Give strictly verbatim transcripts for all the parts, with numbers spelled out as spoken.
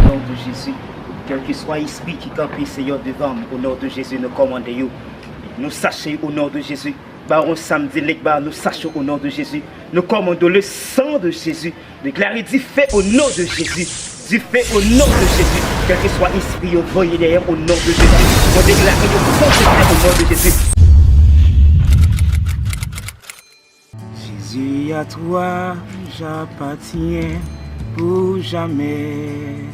Au nom de Jésus, kèlkeswa espri ki kanpe, Seyè, devan m, au nom de Jésus, nou kòmande yo. Nou chache yo, au nom de Jésus. Bawon Samdi Legba, nou chache yo, au nom de Jésus. Nou kòmande le sang de Jésus. Deklare dife au nom de Jésus. Dife au nom de Jésus. Kèlkeswa espri yo voye dèyè m, au nom de Jésus. Mwen deklare yo konsekrè au nom de Jésus. Jésus, à toi j'appartiens pour jamais.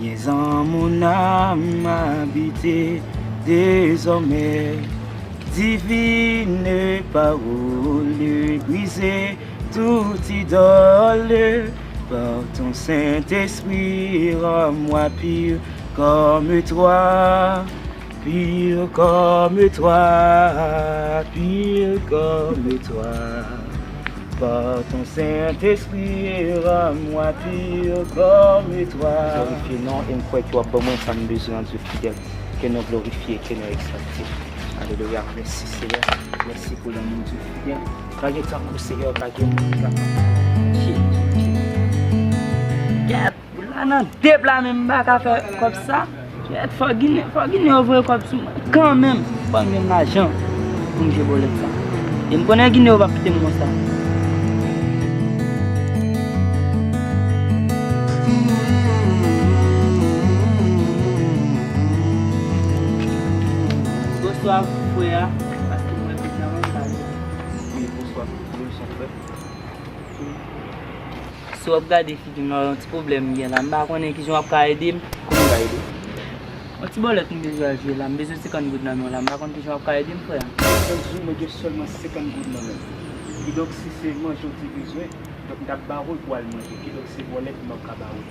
Viens en mon âme habiter désormais. Divine parole, briser toute idole. Par ton Saint-Esprit, rends-moi pur comme toi. Pur comme toi, pur comme toi. Par ton Saint-Esprit, rends-moi pur comme toi. Glorifye non, e m kwè ke w ap ban mwen sa m bezwen an, Dye fidèl. Ke non glorifye, ke non egzalte. Alelouya. Mèsi, Seyè. Mèsi pou lanmou w, Dye fidèl. Pa gen tankou w, Seyè, pa gen moun tankou w. Kèt! Boul la nan de pla, men m pa ka fè kòb sa. Kèt, fò Ginen, fò Ginen yo voye kòb sou mwen kanmenm. Fò m jwenn lajan pou m jwe bòlèt sa. E m konnen Ginen yo p ap kite m konsa. Bonswa, frè a. Paske mwen vin nan men sa yo. Wi, bonswa, bonswa, frè. Si w ap gade figi m nan, yon ti pwoblèm m gen la. M pa konnen kijan w ap ka ede m. Kòman m ka ede w? Yon ti bòlèt m bezwen al jwe la. M bezwen senkant goud nan men w la. M pa konn kijan w ap ka ede m, frè. Senkant goud, mwen gen sèlman senkant goud nan men m. Kidonk, si se manje w te bezwen, donk, m t ap ba w l pou w al manje. Kidonk, se bòlèt m ap ka ba w l.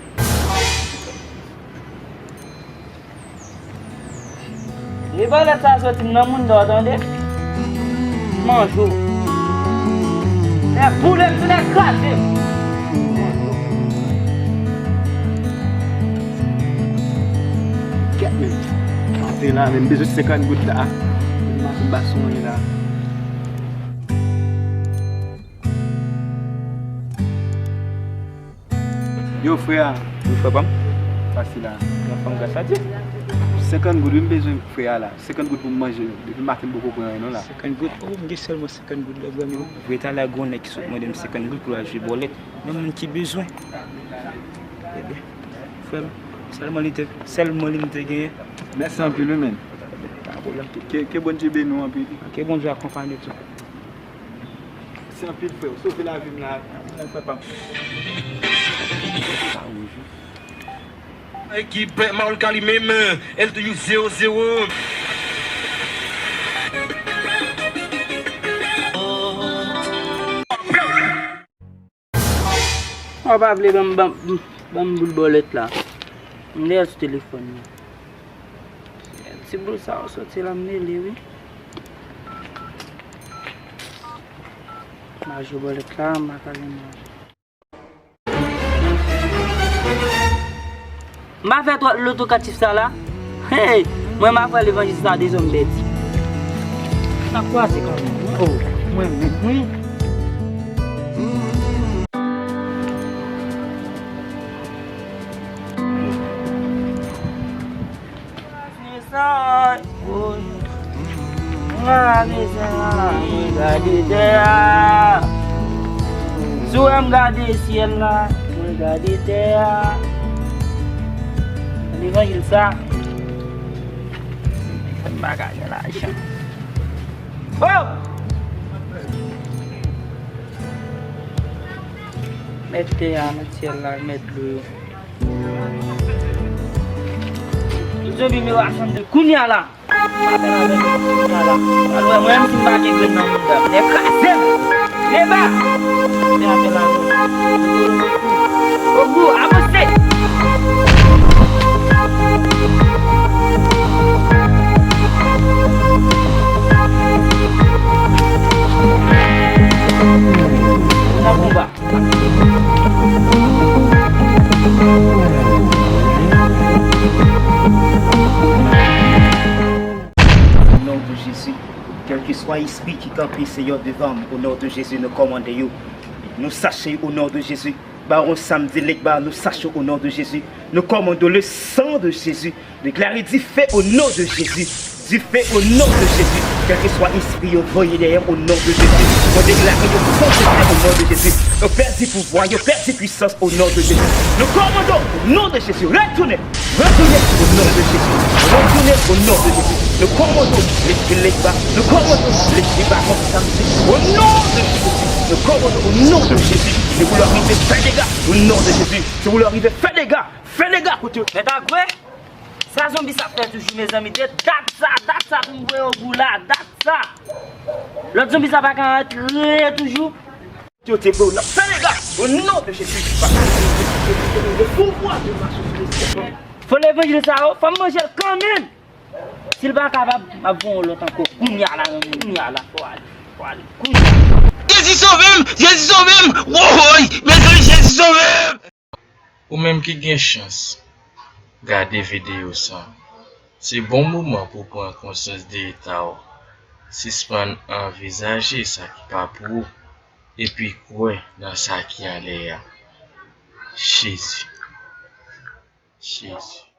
E bòlèt sa soti nan mouda w, tande? Manje w. Lè boule m, tou lè kraze m. Kèt men. Manje la, men m bezwen senkant goud la. M pa sou anyen la. Yo, frè a. Wi, frè pa m. Pase la. Yon fanm gras a Dye. Senkant goud, wi, m bezwen frè a la. Senkant goud pou m manje. Depi maten m poko pran anyen non la. Senkant goud? Oh, m gen sèlman senkant goud la, vrèman. Vre talè a gen yon nèg ki sot mande m senkant goud pou l al jwe bòlèt. Yon moun ki bezwen. Ebyen, frè m, sèlman li te, sèlman li m te genyen. Mèsi anpil, wi, men. Pa gen pwoblèm. Ke, ke Bondye beni w anpil. Ke Bondye akonpaye w tou. Mèsi anpil, frè. Ou sove lavi m la. Frè pa m. Ekip Maolka li menm, L W zewo zewo. Ou pa vle ban m, ban m, ban m boul bòlèt la. M dèyè sou telefòn nan. Ti boul sa ou soti la, m mele, wi. M a jwe bòlèt la, m pa ka gen manje. M pa fè twòp loto katif sa la. Hey! Mwen m ap fè levanjil sa de zòn bèt. Sa kwaze kanmenm. Oh, mwen menm, wi. Mwen gade tè a. Si w wè m gade syèl la, mwen gade tè a. Levanjil sa. M pa ka gen lajan. Oh! Mèt tè a, mèt syèl la, mèt dlo yo. Tout zonbi m yo rasanble kounye a la. Apèl avè m kounye a la. Pral wè mwen menm si m pa gen grenn nan mouda m. Nèg kraze m. Nèba. Fè apèl avè m. Ogou, avanse. Nan konba. Au nom de Jésus, kèlkeswa espri ki kanpe, Seyè, devan m, au nom de Jésus, nou kòmande yo. Nou chache yo, au nom de Jésus. Baron Samdi Legba, nou sache o non de Jezi. Nou kòmande le sang de Jésus. Deklare dife o non de Jezi. Dife o non de Jezi. Kèlkeswa espri yo voye dèyè m o non de Jezi. Mwen deklare yo konsekre o non de Jezi. Yo pèdi pouvwa, yo pèdi pwisans o non de Jezi. Nou kòmande o non de Jezi. Retounen. Retounen o non de Jezi. Retounen o non de Jezi. Nou kòmande lespri Legba. Nou kòmande lespri Baron Samdi. O non de Jezi. Nou kòmande o non de Jezi. Se pou lè w rive fè dega o non de Jezi. Se pou lè w rive fè dega. Fè dega kote yo. Mèt Agwe, sa zonbi sa ap fè toujou, mezanmi? De dat sa, dat sa pou m voye w gou la, dat sa. Lòt zonbi sa pa ka antre toujou. Yo te bon, n ap fè dega. O non de Jezi, pa le pouvwa de mache sou lespri. Fo levanjil sa yo, fò m manje l kanmenm. Si l pa kapab, m ap voye yon lòt ankò. Kounye a la, menm, kounye a la, fò ale, fò ale, kounye a. Jezi sove m! Jezi sove m! Woy! Mezanmi, Jezi sove m! Ou menm ki gen chans gade videyo sa, se bon moman pou w pran konsyans de eta w. Sispann anvizaje sa ki pa pou ou, epi kwè nan sa ki anlè a. Jezi. Jezi.